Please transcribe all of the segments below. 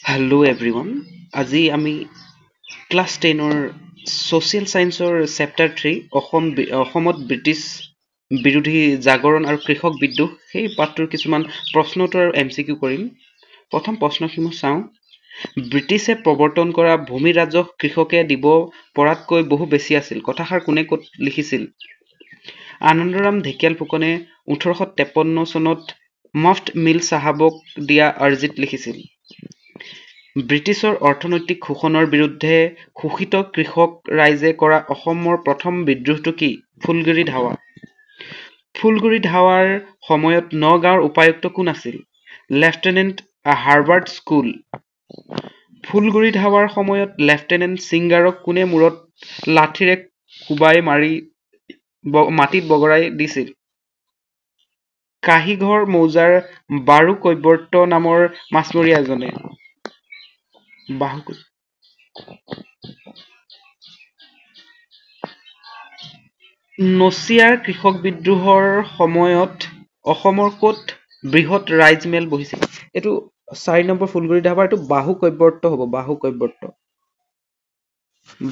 Hello' everyone, আজি আমি class 10ৰ social ছায়েন্সৰ চেপ্টাৰ 3 অসমত ব্ৰিটিছ বিৰোধী জাগৰণ আৰু কৃষক বিদ্ৰোহ সেই পাঠটোৰ কিছুমান প্ৰশ্ন উত্তৰ আৰু MCQ কৰিম। প্ৰথম প্ৰশ্নসমূহ চাওঁ। ব্ৰিটিছে প্ৰৱৰ্তন কৰা ভূমি ৰাজহ কৃষকে দিব পৰাতকৈ বহু বেছি আছিল, কথাষাৰ কোনে ক'ত লিখিছিল? আনন্দৰাম ঢেকিয়াল ফুকনে 1853 চনত মফ্ট মিল চাহাবক দিয়া আৰ্জিত লিখিছিল। ব্ৰিটিছৰ অৰ্থনৈতিক শোষণৰ বিৰুদ্ধে শোষিত কৃষক ৰাইজে কৰা অসমৰ প্ৰথম বিদ্ৰোহটো কি? ফুলগুৰি ধাৱা। ফুলগুৰি ধাৱাৰ সময়ত নগাঁৱৰ উপায়ুক্ত কোন আছিল? Lieutenant Herbert Scull. Phulguri ধাৱাৰ সময়ত লেফটেনেণ্ট ছিংগাৰক কোনে মূৰত লাঠিৰে কোবাই মাৰি মাটিত বগৰাই দিছিল? কাহিঘৰ মৌজাৰ বাৰু কৈৱৰ্ত নামৰ মাছমৰীয়া এজনে। নচিয়াৰ কৃষক বিদ্ৰোহৰ সময়ত অসমৰ ক'ত বৃহৎ ৰাইজ মেল বহিছিল? এইটো 4 নম্বৰ ফুলগুৰি ধাবাৰ এইটো বাহু কৈৱৰ্ত হ'ব, বাহু কৈৱৰ্ত,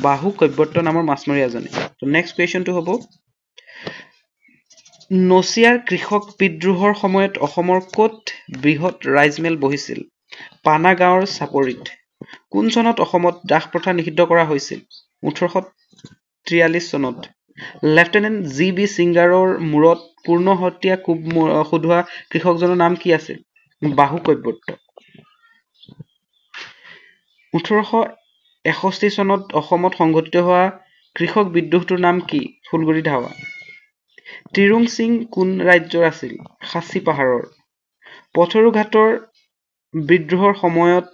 বাহু কৈৱৰ্ত নামৰ মাছমৰীয়া এজনে। নেক্সট কুৱেশ্যনটো হ'ব, নচিয়াৰ কৃষক বিদ্ৰোহৰ সময়ত অসমৰ ক'ত বৃহৎ ৰাইজমেল বহিছিল? পানা গাঁৱৰ চাপৰিত। কোন চনত অসমত দাস প্ৰথা নিষিদ্ধ কৰা হৈছিল? 1843 চনত। লেফটেনেণ্ট জি বি ছিংগাৰৰ মূৰত পূৰ্ণহতীয়া কোব শোধোৱা কৃষকজনৰ নাম কি আছিল? বাহু কৈৱৰ্ত। 1861 চনত অসমত সংঘটিত হোৱা কৃষক বিদ্ৰোহটোৰ নাম কি? ফুলগুৰি ধাৱা। তিৰুং সিং কোন ৰাজ্যৰ আছিল? খাচী পাহাৰৰ। পথৰুঘাটৰ বিদ্ৰোহৰ সময়ত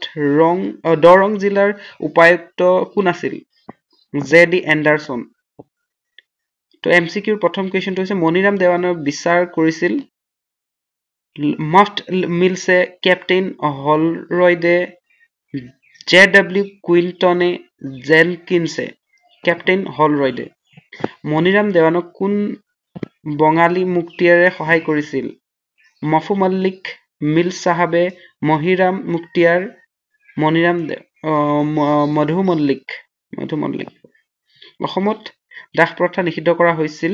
দৰং জিলাৰ উপায়ুক্ত কোন আছিল? J D Anderson. তো MCQৰ প্ৰথম কুৱেশ্যনটো হৈছে, মণিৰাম দেৱানৰ বিচাৰ কৰিছিল মফ্ট মিলছে, কেপ্টেইন হলৰয়ডে, জে ডব্লিউ কুইণ্টনে, জেনকিনছে। কেপ্টেইন হলৰয়ডে। মণিৰাম দেৱানক কোন বঙালী মুক্তিয়াৰে সহায় কৰিছিল? মফু মল্লিক, মিল চাহাবে, মহিৰাম মুক্তিয়াৰ, মণিৰাম মধু মল্লিক। মধু মল্লিক। অসমত দাস প্ৰথা নিষিদ্ধ কৰা হৈছিল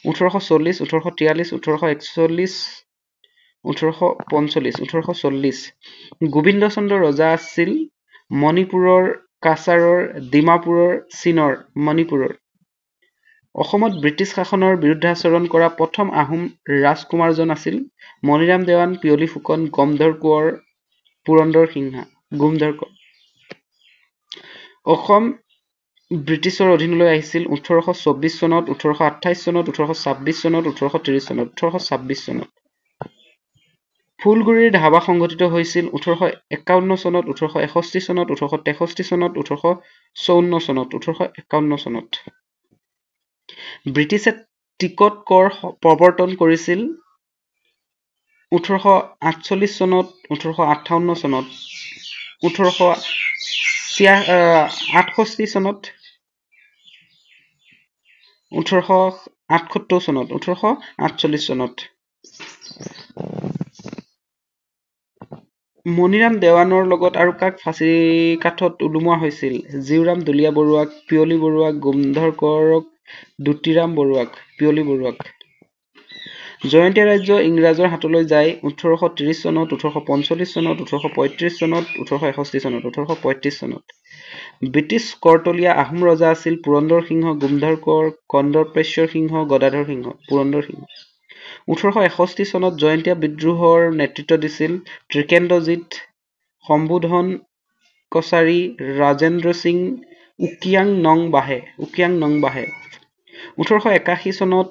1840, 1843, 1841, 1845। 1840। গোবিন্দচন্দ্ৰ ৰজা আছিল মণিপুৰৰ, কাছাৰৰ, ডিমাপুৰৰ, চীনৰ। মণিপুৰৰ। অসমত ব্ৰিটিছ শাসনৰ বিৰুদ্ধাচৰণ কৰা প্ৰথম আহোম ৰাজকুমাৰজন আছিল মণিৰাম দেৱান, পিয়লি ফুকন, গমধৰ কোঁৱৰ, পুৰন্দৰ সিংহা। গোমধৰ কোঁৱৰ। অসম ব্ৰিটিছৰ অধীনলৈ আহিছিল 1824 চনত, 1828 চনত, 1826 চনত, 1830 চনত। 1826 চনত। ফুলগুৰিৰ ধাবা সংঘটিত হৈছিল 1851 চনত, 1861 চনত, 1863 চনত, 1854 চনত। 1851 চনত। ব্ৰিটিছে টিকট কৰ প্ৰৱৰ্তন কৰিছিল 1848 চনত, 1858 চনত, 1868 চনত, 1878 চনত। 1848 চনত। মণিৰাম দেৱানৰ লগত আৰু কাক ফাঁচী কাঠত ওলোমোৱা হৈছিল? জীউৰাম দুলীয়া বৰুৱাক, পিয়লি বৰুৱাক, গোমধৰ কোঁৱৰক, দুতিৰাম বৰুৱাক। পিয়লি বৰুৱাক। জয়ন্তীয়া ৰাজ্য ইংৰাজৰ হাতলৈ যায় 1830 চনত, 1845 চনত, 1835 চনত, 1861 চনত। 1835 চনত। ব্ৰিটিছ কৰতলীয়া আহোম ৰজা আছিল পুৰন্দৰ সিংহ, গোমধৰ কোঁৱৰ, কন্দৰ্পেশ্বৰ সিংহ, গদাধৰ সিংহ। পুৰন্দৰ সিংহ। 1861 চনত জয়ন্তীয়া বিদ্ৰোহৰ নেতৃত্ব দিছিল ত্ৰিকেন্দ্ৰজিৎ, সম্বোধন কছাৰী, ৰাজেন্দ্ৰ সিং, উকিয়াং নং বাহে। উকিয়াং নং বাহে। 1881 চনত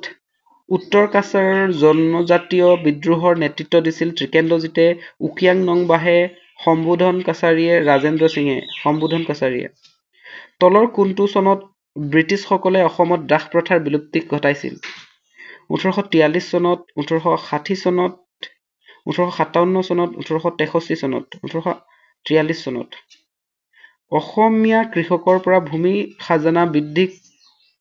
উত্তৰ কাছাৰৰ জনজাতীয় বিদ্ৰোহৰ নেতৃত্ব দিছিল ত্ৰিকেন্দ্ৰজিতে, উকিয়াং নং বাহে, সম্বোধন কছাৰীয়ে, ৰাজেন্দ্ৰ সিঙে। সম্বোধন কছাৰীয়ে। তলৰ কোনটো চনত ব্ৰিটিছসকলে অসমত দাস প্ৰথাৰ বিলুপ্তি ঘটাইছিল? 1843 চনত, 1860 চনত, 1857 চনত, 1863 চনত। 1843 চনত। অসমীয়া কৃষকৰ পৰা ভূমি খাজনা বৃদ্ধি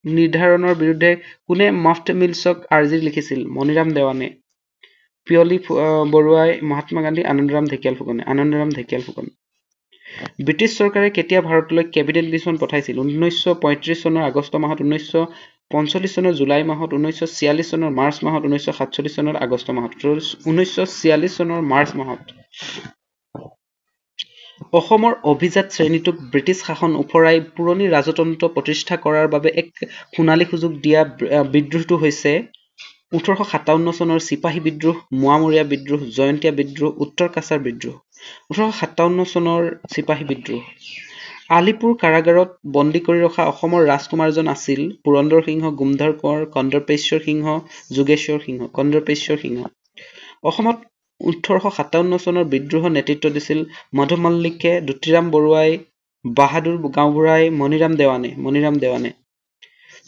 নিৰ্ধাৰণৰ বিৰুদ্ধে কোনে মফ্ট মিলছক আৰ্জি লিখিছিল? মণিৰাম দেৱানে। পিয়লি বৰুৱাই, মহাত্মা গান্ধী, আনন্দৰাম ঢেকিয়াল ফুকনে। আনন্দৰাম ঢেকিয়াল ফুকন। ব্ৰিটিছ চৰকাৰে কেতিয়া ভাৰতলৈ কেবিনেট মিছন পঠাইছিল? 1935 চনৰ আগষ্ট মাহত, 1945 চনৰ জুলাই মাহত, 1946 চনৰ মাৰ্চ মাহত, 1947 চনৰ আগষ্ট মাহত। 1946 চনৰ মাৰ্চ মাহত। অসমৰ অভিজাত শ্ৰেণীটোক ব্ৰিটিছ শাসন ওফৰাই পুৰণি ৰাজতন্ত্ৰ প্ৰতিষ্ঠা কৰাৰ বাবে এক সোণালী সুযোগ দিয়া বিদ্ৰোহটো হৈছে 1857 চনৰ চিপাহী বিদ্ৰোহ, মোৱামৰীয়া বিদ্ৰোহ, জয়ন্তীয়া বিদ্ৰোহ, উত্তৰ কাছাৰ বিদ্ৰোহ। 1857 চনৰ চিপাহী বিদ্ৰোহ। আলিপুৰ কাৰাগাৰত বন্দী কৰি ৰখা অসমৰ ৰাজকুমাৰজন আছিল পুৰন্দৰ সিংহ, গোমধৰ কোঁৱৰ, কন্দৰ্পেশ্বৰ সিংহ, যোগেশ্বৰ সিংহ। কন্দৰ্পেশ্বৰ সিংহ। অসমত 1857 চনৰ বিদ্ৰোহৰ নেতৃত্ব দিছিল মধু মল্লিকে, দুতিৰাম বৰুৱাই, বাহাদুৰ গাঁওবুঢ়াই, মণিৰাম দেৱানে। মণিৰাম দেৱানে।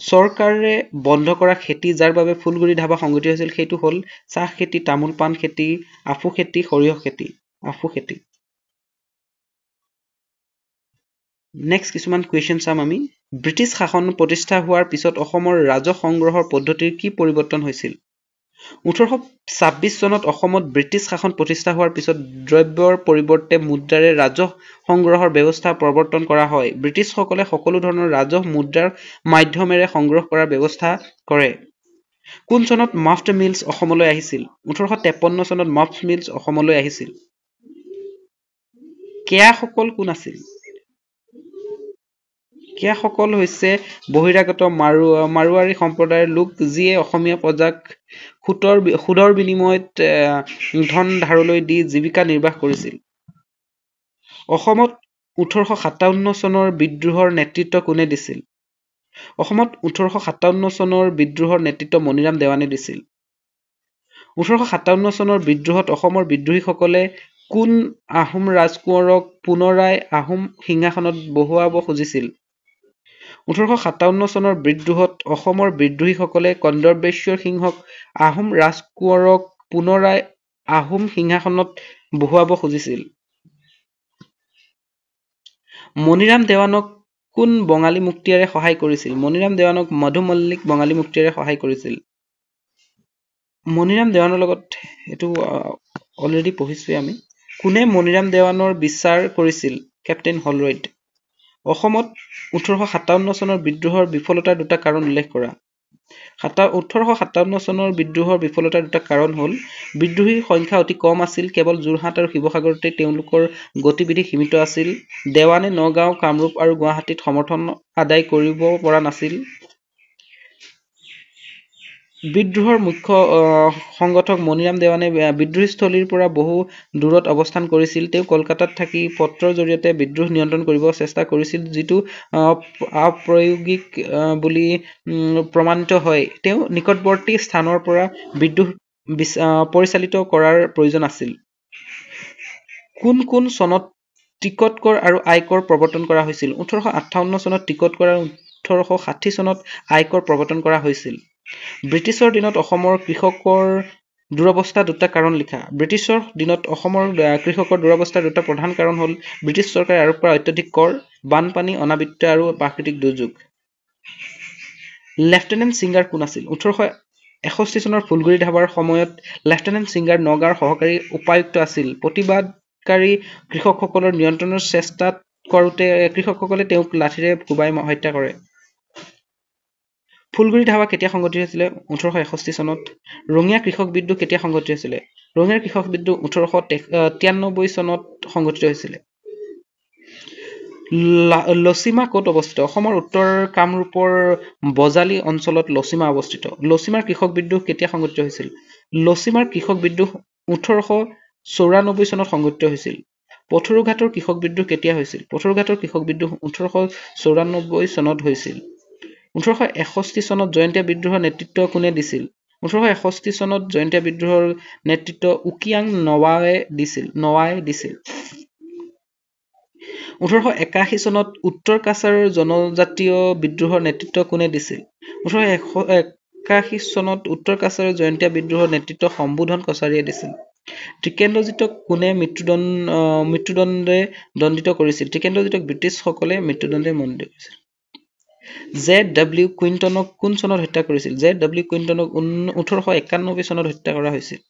চৰকাৰে বন্ধ কৰা খেতি যাৰ বাবে ফুলগুৰি ধাবা সংগঠিত হৈছিল সেইটো হ'ল চাহ খেতি, তামোল পাণ খেতি, আফু খেতি, সৰিয়হ খেতি। আফু খেতি। নেক্সট কিছুমান কুৱেশ্যন চাম আমি। ব্ৰিটিছ শাসন প্ৰতিষ্ঠা হোৱাৰ পিছত অসমৰ ৰাজহ সংগ্ৰহৰ পদ্ধতিৰ কি পৰিৱৰ্তন হৈছিল? 1826 চনত অসমত ব্ৰিটিছ শাসন প্ৰতিষ্ঠা হোৱাৰ পিছত দ্ৰব্যৰ পৰিৱৰ্তে মুদ্ৰাৰে ৰাজহ সংগ্ৰহৰ ব্যৱস্থা প্ৰৱৰ্তন কৰা হয়। ব্ৰিটিছসকলে সকলো ধৰণৰ ৰাজহ মুদ্ৰাৰ মাধ্যমেৰে সংগ্ৰহ কৰাৰ ব্যৱস্থা কৰে। কোন চনত মাফ্ট মিলছ অসমলৈ আহিছিল? 1853 চনত মাফ্ট মিলছ অসমলৈ আহিছিল। কেয়াসকল কোন আছিল? কেয়াসকল হৈছে বহিৰাগত মাৰোৱাৰী সম্প্ৰদায়ৰ লোক যিয়ে অসমীয়া প্ৰজাক সুদৰ বিনিময়ত ধন ধাৰলৈ দি জীৱিকা নিৰ্বাহ কৰিছিল। অসমত 1857 চনৰ বিদ্ৰোহৰ নেতৃত্ব কোনে দিছিল? অসমত 1857 চনৰ বিদ্ৰোহৰ নেতৃত্ব মণিৰাম দেৱানে দিছিল। 1857 চনৰ বিদ্ৰোহত অসমৰ বিদ্ৰোহীসকলে কোন আহোম ৰাজকোঁৱৰক পুনৰাই আহোম সিংহাসনত বহুৱাব খুজিছিল? 1857 চনৰ বিদ্ৰোহত অসমৰ বিদ্ৰোহীসকলে কন্দৰ্পেশ্বৰ সিংহক আহোম ৰাজকোঁৱৰক পুনৰাই আহোম সিংহাসনত বহুৱাব খুজিছিল। মণিৰাম দেৱানক কোন বঙালী মুক্তিয়াৰে সহায় কৰিছিল? মণিৰাম দেৱানক মধু মল্লিক বঙালী মুক্তিয়াৰে সহায় কৰিছিল। মণিৰাম দেৱানৰ লগত এইটো অলৰেডি পঢ়িছোৱে আমি। কোনে মণিৰাম দেৱানৰ বিচাৰ কৰিছিল? Captain Holroyd. অসমত 1857 চনৰ বিদ্ৰোহৰ বিফলতাৰ দুটা কাৰণ উল্লেখ কৰা। 1857 চনৰ বিদ্ৰোহৰ বিফলতাৰ দুটা কাৰণ হ'ল বিদ্ৰোহীৰ সংখ্যা অতি কম আছিল, কেৱল যোৰহাট আৰু শিৱসাগৰতে তেওঁলোকৰ গতিবিধি সীমিত আছিল। দেৱানে নগাঁও, কামৰূপ আৰু গুৱাহাটীত সমৰ্থন আদায় কৰিব পৰা নাছিল। বিদ্ৰোহৰ মুখ্য সংগঠক মণিৰাম দেৱানে বিদ্ৰোহীস্থলীৰ পৰা বহু দূৰত অৱস্থান কৰিছিল। তেওঁ কলকাতাত থাকি পত্ৰৰ জৰিয়তে বিদ্ৰোহ নিয়ন্ত্ৰণ কৰিব চেষ্টা কৰিছিল, যিটো অপ্ৰায়োগিক বুলি প্ৰমাণিত হয়। তেওঁ নিকটৱৰ্তী স্থানৰ পৰা বিদ্ৰোহ পৰিচালিত কৰাৰ প্ৰয়োজন আছিল। কোন কোন চনত টিকট কৰ আৰু আয়কৰ প্ৰৱৰ্তন কৰা হৈছিল? 1858 চনত টিকট কৰ আৰু 1860 চনত আয়কৰ প্ৰৱৰ্তন কৰা হৈছিল। ব্ৰিটিছৰ দিনত অসমৰ কৃষকৰ দুৰৱস্থা দুটা কাৰণ লিখা। ব্ৰিটিছৰ দিনত অসমৰ কৃষকৰ দুৰৱস্থাৰ দুটা প্ৰধান কাৰণ হ'ল ব্ৰিটিছ চৰকাৰে আৰোপ কৰা অত্যধিক কৰ, বানপানী, অনাবৃত্ত আৰু প্ৰাকৃতিক দুৰ্যোগ। লেফটেনেণ্ট ছিংগাৰ কোন আছিল? 1861 চনৰ ফুলগুৰি ধাবাৰ সময়ত লেফটেনেণ্ট ছিংগাৰ নগাঁৱৰ সহকাৰী উপায়ুক্ত আছিল। প্ৰতিবাদকাৰী কৃষকসকলৰ নিয়ন্ত্ৰণৰ চেষ্টা কৰোঁতে কৃষকসকলে তেওঁক লাঠিৰে কোবাই হত্যা কৰে। ফুলগুৰি ধাবা কেতিয়া সংগঠিত হৈছিলে? 1861 চনত। ৰঙিয়া কৃষক বিদ্ৰোহ কেতিয়া সংগঠিত হৈছিলে? ৰঙিয়াৰ কৃষক বিদ্ৰোহ 1893 চনত সংগঠিত হৈছিলে। লচিমা ক'ত অৱস্থিত? অসমৰ উত্তৰ কামৰূপৰ বজালী অঞ্চলত লচিমা অৱস্থিত। লচিমাৰ কৃষক বিদ্ৰোহ কেতিয়া সংগঠিত হৈছিল? লচিমাৰ কৃষক বিদ্ৰোহ 1894 চনত সংগঠিত হৈছিল। পথৰুঘাটৰ কৃষক বিদ্ৰোহ কেতিয়া হৈছিল? পথৰুঘাটৰ কৃষক বিদ্ৰোহ 1894 চনত হৈছিল। 1861 চনত জয়ন্তীয়া বিদ্ৰোহৰ নেতৃত্ব কোনে দিছিল? 1861 চনত জয়ন্তীয়া বিদ্ৰোহৰ নেতৃত্ব উকিয়াং নৱাই দিছিল। 1881 চনত উত্তৰ কাছাৰৰ জনজাতীয় বিদ্ৰোহৰ নেতৃত্ব কোনে দিছিল? 1881 চনত উত্তৰ কাছাৰৰ জয়ন্তীয়া বিদ্ৰোহৰ নেতৃত্ব সম্বোধন কছাৰীয়ে দিছিল। টিকেন্দ্ৰজিতক কোনে মৃত্যুদণ্ডে দণ্ডিত কৰিছিল? টিকেন্দ্ৰজিতক ব্ৰিটিছসকলে মৃত্যুদণ্ডে দণ্ডিত কৰিছিল। জে ডব্লিউ কুইণ্টনক কোন চনত হত্যা কৰিছিল? জে ডব্লিউ কুইণ্টনক 1891 চনত হত্যা কৰা হৈছিল।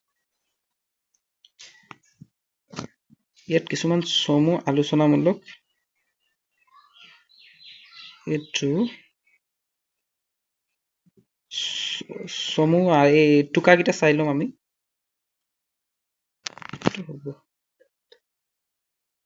ইয়াত কিছুমান চমু আলোচনামূলক এইটো চমু, এই টোকাকেইটা চাই ল'ম আমি। হ'ব।